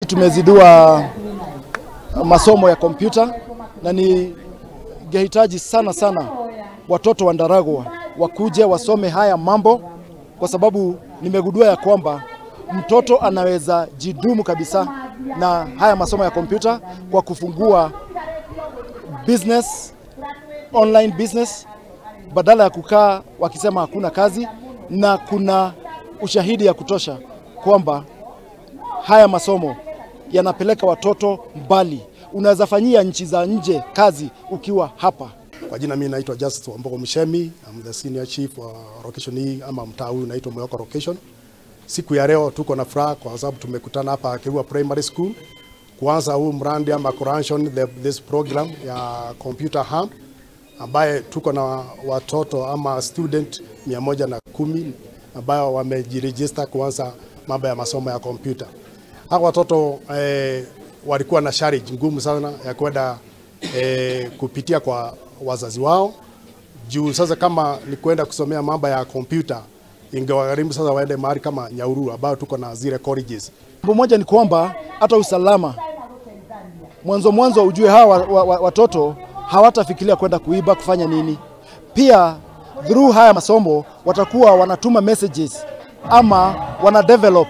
Tumezindua masomo ya kompyuta na ningehitaji sana sana watoto wa Ndaragwa wakuje wasome haya mambo, kwa sababu nimegundua ya kwamba mtoto anaweza jidumu kabisa na haya masomo ya kompyuta kwa kufungua business, online business, badala ya kukaa wakisema hakuna kazi. Na kuna ushahidi ya kutosha kwamba haya masomo yanapeleka watoto mbali. Unaweza fanyia nchi za nje kazi ukiwa hapa. Kwa jina mimi naitwa Justice Wamboko Mshemi, I'm the senior chief wa location hii ama mtaa huu unaitwa Mwihoko location. Siku ya leo tuko na furaha kwa sababu tumekutana hapa Kirua Primary School kuanza huu mradi ama kuransion this program ya Computer Hub, ambaye tuko na watoto ama student 110 ambao wamejiregister kuanza mambo ya masomo ya kompyuta. Hawa watoto walikuwa na challenge ngumu sana ya kwenda kupitia kwa wazazi wao, juu sasa kama ni kwenda kusomea mambo ya kompyuta ingewagharimu sasa waende mahali kama Nyahururu ambao tuko na zile colleges. Jambo moja ni kwamba hata usalama mwanzo ujue hawa watoto hawatafikiria kwenda kuiba kufanya nini. Pia through haya masomo watakuwa wanatuma messages ama wana develop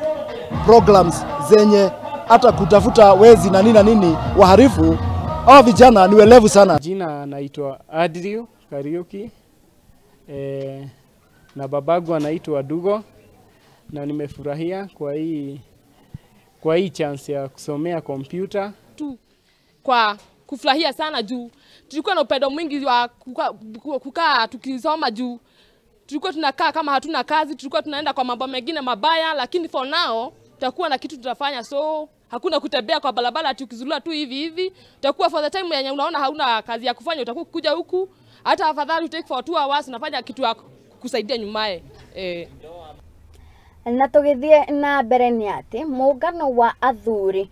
programs zenye hata kutafuta wezi na nini na nini waharifu. Hawa vijana ni welevu sana. Jina naitwa Adriu Kariuki, na babangu anaitwa Dugo, na nimefurahia kwa hii chance ya kusomea kompyuta. Tu kwa kufurahia sana juu tulikuwa na upendo mwingi wa kukaa tukisoma, juu tulikuwa tunakaa kama hatuna kazi, tulikuwa tunaenda kwa mambo mengine mabaya, lakini for now tutakuwa na kitu tutafanya, so hakuna kutembea kwa barabara tukizulua tu hivi hivi. Utakuwa for the time yenye unaona hauna kazi ya kufanya utakuwa kuja huku, hata afadhali take for 2 hours unafanya kitu ya kusaidia nyumae. Na tugithie na mbere ni ati muungano wa athuri.